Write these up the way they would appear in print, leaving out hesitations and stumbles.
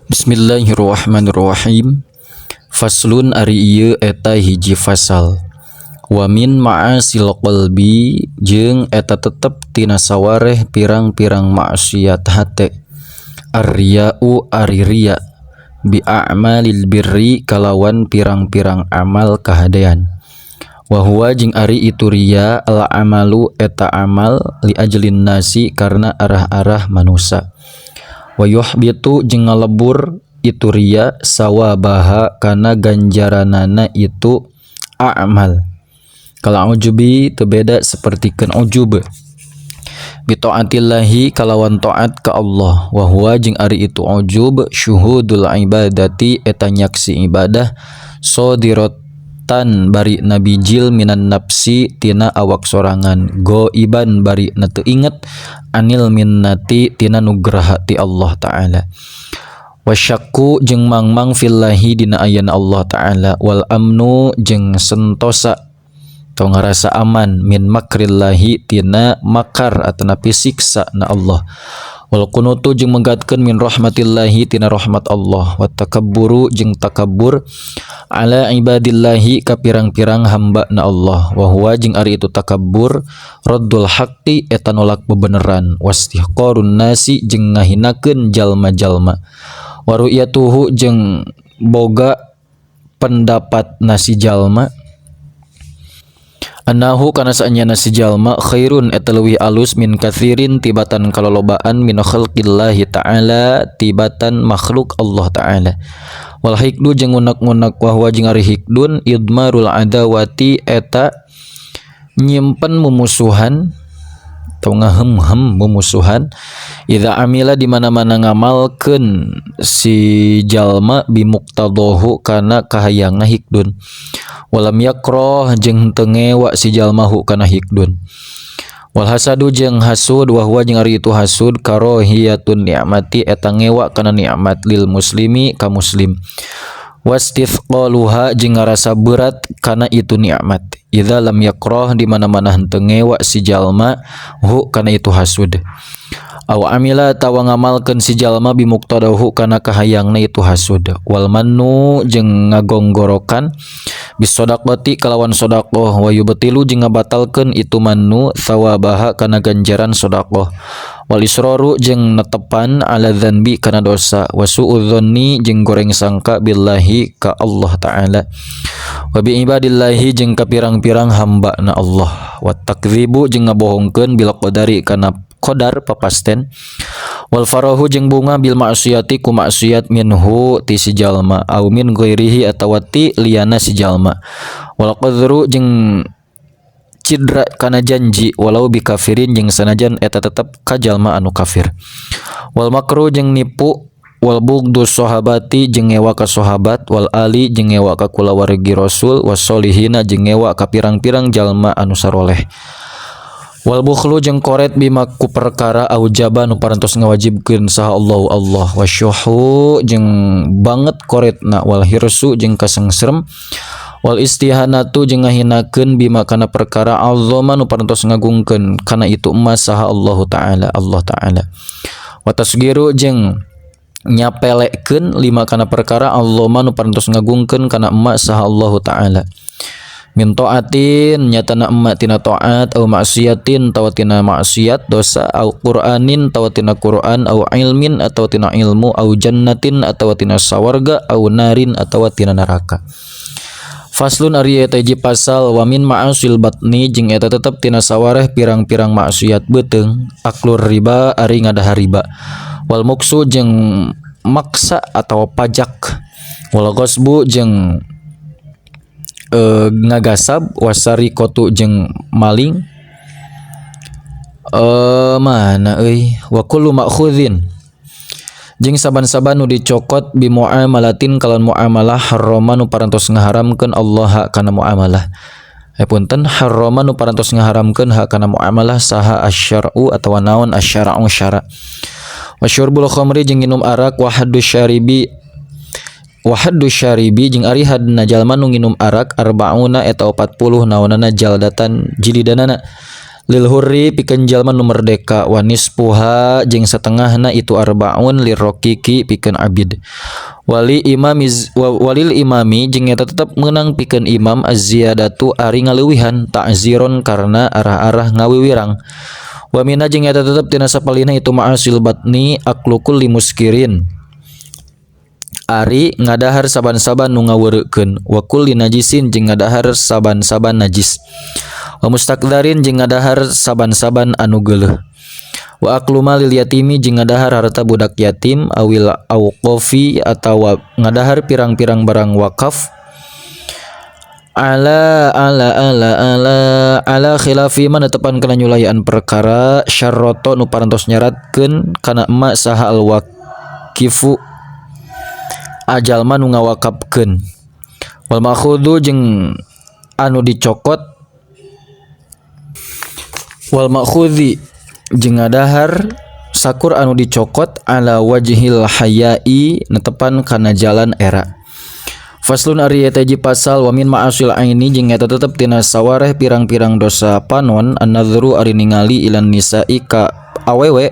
Bismillahirrahmanirrahim. Faslun ari ieu eta hiji fasal. Wa min ma'asil qalbi jeung eta tetep tina sawareh pirang-pirang maksiat hate. Ar-riya'u ari riya bi a'malil birri kalawan pirang-pirang amal kahadean. Wa huwa jeung ari itu riya al amalu eta amal li ajlin nasi karena arah-arah manusa. Wa yuhbitu jeung ngalebur itu riya sawabaha kana ganjaranana itu a'mal. Kala ujubi teu beda sapertikeun ujub. Bi taatillahi kalawan taat ka Allah. Wa huwa jeung ari itu ujub syuhudul ibadati eta nyaksi ibadah sodiratan bari nabijil minan nafsi tina awak sorangan goiban bari na teu inget anil minnati tina nugraha ti Allah Ta'ala. Wasyakku jeung mangmang fillahi dina ayana Allah Ta'ala wal amnu jeung sentosa atau ngarasa aman min makrillahi tina makar atanapi siksa na Allah. Wal kunutu jeung menggatkeun min rahmatillahi tina rahmat Allah wa takabburu jeung takabbur ala ibadillahi ka pirang-pirang hamba na Allah wa huwa jeung ari itu takabbur raddul haqqi eta nolak bebeneran wastihqarun nasi jeung ngahinakeun jalma-jalma wa ru'yatuhu jeung boga pendapat nasi jalma annahu kana saanyana si jalma khairun eta leuwih alus min katsirin tibatan kalolobaan min khalqillahi ta'ala tibatan makhluk Allah ta'ala. Wal hikdu jeung ngunak-ngunak wa huwa jeung ari hikdun idmarul adawati eta nyimpen mumusuhan atau ngahem-hem mumusuhan idza amila di mana-mana ngamalkeun si jalma bimuqtadahu kana kahayangna hikdun walam yakroh jeung teu ngewa si jalma hu kana hikdun. Wal hasadu jeung hasud wa huwa jeung ari itu hasud karohiyatun ni'mati eta ngewa kana nikmat lil muslimi ka muslim wastithqaluha jeung ngarasa berat kana itu nikmat idza lam yakroh di mana-mana henteu ngewa si jalma hu kana itu hasud. Aw amila tawa ngamalkeun si jalma bimuqtadahu kana kahayangna itu hasud. Wal mannu jeung ngagonggorokan bisodaqati kalawan sedekah wa yubtilu jeung ngabatalkeun itu mannu thawabaha kana ganjaran sedekah. Wal israru jeung netepan ala dzanbi kana dosa wa suudzanni jeung goreng sangka billahi ka Allah Ta'ala wa bi ibadillahi jeung ka pirang-pirang hamba na Allah wa takdzibu jeung ngabohongkeun bil qadari kana qadar papasten wal farahu jeung bunga bil maksiati ku maksiat minhu ti si jalma au min ghairihi atawa ti liyana si jalma wal qadru jeung cidra kana janji walau bi kafirin jeung sanajan eta tetep ka jalma anu kafir wal makru jeung nipu wal bugdu sahabati jeung ngewa ka sahabat wal ali jeung ngewa ka kulawargi rasul was solihina jeung ngewa ka pirang-pirang jalma anu saroleh wal bukhlu jeung koret bima ku perkara aujaba nu parantos ngawajibkeun saha Allahu Allah wasyuhu jeung banget koretna wal hirsu jeung kasengserem wal istihanatu jeung ngahinakeun bima kana perkara azama nu parantos ngagungkeun kana itu emas saha Allahu Ta'ala Allah Ta'ala wa tasgiru jeung nyapelekeun lima kana perkara azama nu parantos ngagungkeun kana emas saha Allahu Ta'ala min taatin nyatana emak tina taat au maksiatin tawa tina maksiat dosa au qur'anin tawa tina qur'an au ilmin atawa tina ilmu au jannatin atawa tina sawarga au narin atawa tina neraka. Faslun ari eta hiji pasal wa min ma'asil batni jeung eta tetep tina sawareh pirang-pirang maksiat beuteung aklur riba ari ngadahar riba wal muksu jeung maksa atawa pajak wal ghasbu jeung ngagasab wasariqatu jeung maling mana euy wa kullu ma'khudhin jeung saban-saban nu dicokot bi muamalatin kalawan muamalah harrama nu parantos ngaharamkeun Allah kana muamalah punten harrama nu parantos ngaharamkeun ha kana muamalah saha asyar'u atawa naon asyara'u syara wa syurbul khamri jeung nginum arak wa haddu syaribi wa haddu syaribi jeung ari hadna jalma nu nginum arak arbauna eta 40 naonana jaldatan jilidanana Lil hurri pikeun jalma nu merdeka wa nisfuha jeung satengahna itu arbaun lirroqiqi pikeun abid. Wali imamiz walil imami jeung eta tetep meunang pikeun imam az-ziyadatu ari ngaleuwihan ta'ziron karena arah-arah ngawiwirang. Wa minha jeung eta tetep tina sapalihna itu ma'asil batni aklu kulli muskirin ari ngadahar saban-saban nu ngaweureukkeun wa kulli najisin jeung ngadahar saban-saban najis wa mustakdarin jeung ngadahar saban-saban anu geuleuh wa aklu malil yatimi jeung ngadahar harta budak yatim awil auqafi atawa ngadahar pirang-pirang barang wakaf ala ala ala ala ala khilafi man tepan kana nyulayaan perkara syarroto nu parantos nyaratkeun kana emak saha al waqifu ajalma nu ngawakafkeun wal ma'khudhu jeung anu dicokot wal ma'khudhi jeung ngadahar sakur anu dicokot ala wajhil haya'i netepan kana jalan era. Faslun ari eta hiji pasal wa min ma'asil aini jeung eta tetep tina sawareh pirang-pirang dosa panon an-nadhru ari ningali ilan nisa'i ka awewe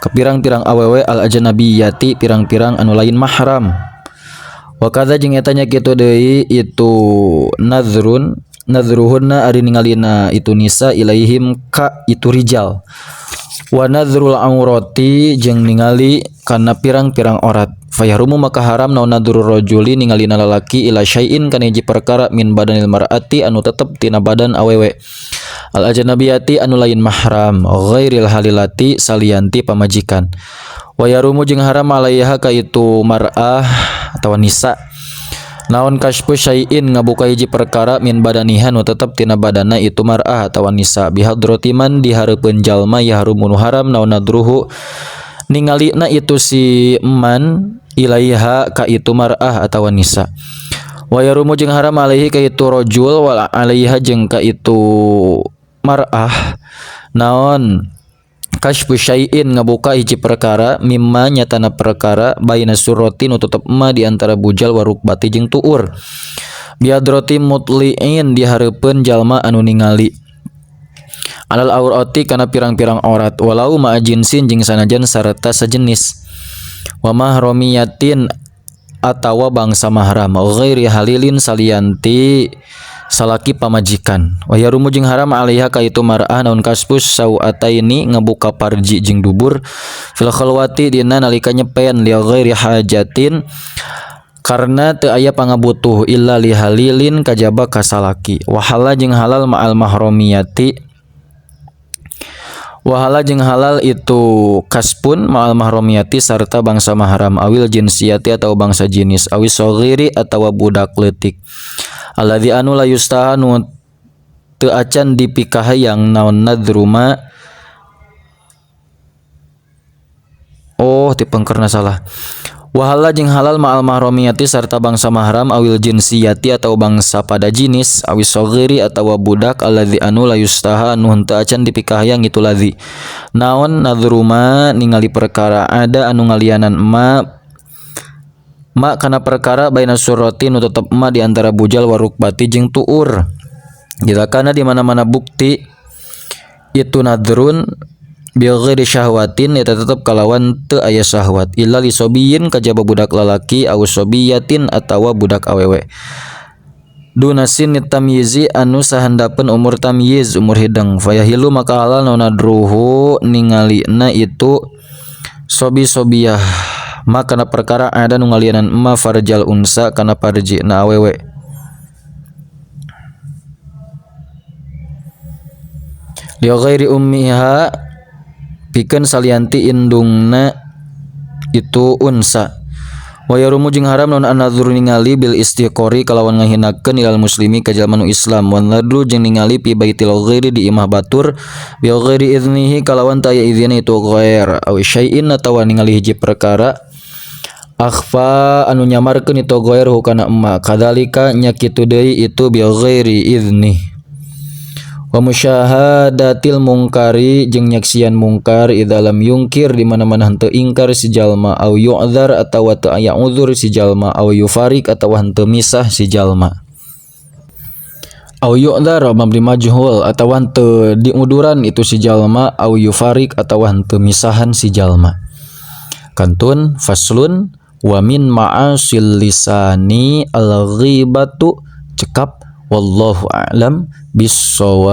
ka pirang-pirang awewe al ajnabiyati pirang-pirang anu lain mahram. Wa kadza jeung eta nya kitu deui itu nadhrun nadhruhunna ari ningalina itu nisa ilaihim ka itu rijal. Wa nadhrul aurati jeung ningali kana pirang-pirang aurat. Fayahrumu maka haram naon nadhrur rajuli ningalina lalaki ila syai'in kana hiji perkara min badanil mar'ati anu tetep tina badan awewe. Al ajnabiyati anu lain mahram ghairil halilati salianti pamajikan. Wa yarumu jeung haram alaiha ka itu mar'ah atawa nisa. Naon kasfu syai'in ngabuka hiji perkara min badaniha nu tetep tina badana itu mar'ah atawa nisa bihadrati man di hareupeun jalma yahrumu nu haram naon nadruhu ningalina itu si man ilaiha ka itu mar'ah atawa nisa. Wa yarumu jeung haram alaihi ka itu rajul wal alaiha jeung ka itu mar'ah naon kasfu syai'in ngabuka hiji perkara mimma nyatana perkara baina surati nu tetep ma di antara bujal warukbati jeung tuur biadrati mutli'in di hareupeun jalma anu ningali alal aurati kana pirang-pirang aurat walau ma jinsin jeung sanajan sarta sejenis wa mahromiyatin atawa bangsa mahram ghairi halilin salianti salaki pamajikan. Wa yarumu jeung haram alaiha ka itu mar'ah naon kasfus sauataini ngabuka parji jeung dubur fil khalwati dina nalika nyepen li ghairi hajatin karena teu aya pangabutuh illa li halilin kajaba ka salaki. Wa halal jeung halal ma'al mahromiyati wahala jeung halal itu kaspun ma'al mahromiyati sarta bangsa mahram awil jinsiyati atau bangsa jenis awis saghiri atawa budak leutik alladzi anu la yustahanu teu acan dipikahayang naon nadruma oh tipengkerna salah. Wahala jeung halal ma'al mahromiyati sarta bangsa mahram awil jinsiyati atau bangsa pada jenis awis saghiri atawa budak alladzi anu la yustaha anu henteu acan dipikahayang itu ladzi naon nadruma ningali perkara ada anu ngalianan ma ma kana perkara baina surati nu tetep ma di antara bujal warukbati jeung tuur jika kana di mana-mana bukti itu nadrun bi ghairi syahwatin eta tetep kalawan teu aya syahwat illa li sobiyin kajaba budak lalaki aw sobiyatin atawa budak awewe duna sinni tamyizi anu sahandapeun umur tamyiz umur hideng fayahilu maka halal naon nadruhu ningalina itu sobi sobiyah maka kana perkara ada nu ngalianan ma farjal unsa kana parjina awewe li ghairi ummiha pikeun salianti indungna itu unsa. Wa yarumu jeung haram naon an-nadhru ningali bil istiqori kalawan ngahinakeun ilal muslimi ka jalma nu Islam wan nadru jeung ningali pi baitil ghairi di imah batur bi ghairi idnihi kalawan taya izina itu ghair aw syai'in atawa ningali hiji perkara akhfa anu nyamarkeun itu ghair hukana emma kadzalika nya kitu deui itu bi ghairi idni. Wa musyahadatil mungkari jeung nyaksian mungkar idza lam yungkir di mana-mana henteu ingkar si jalma au yu'dzar atawa teu aya uzur si jalma au yufarik atawa henteu misah si jalma. Au yu'dzar mabni majhul atawa henteu diuduran itu si jalma, au yufariq atawa henteu misahan si jalma. Kantun faslun wa min ma'asil lisani al-ghibatu cekap, wallahu a'lam bissawab.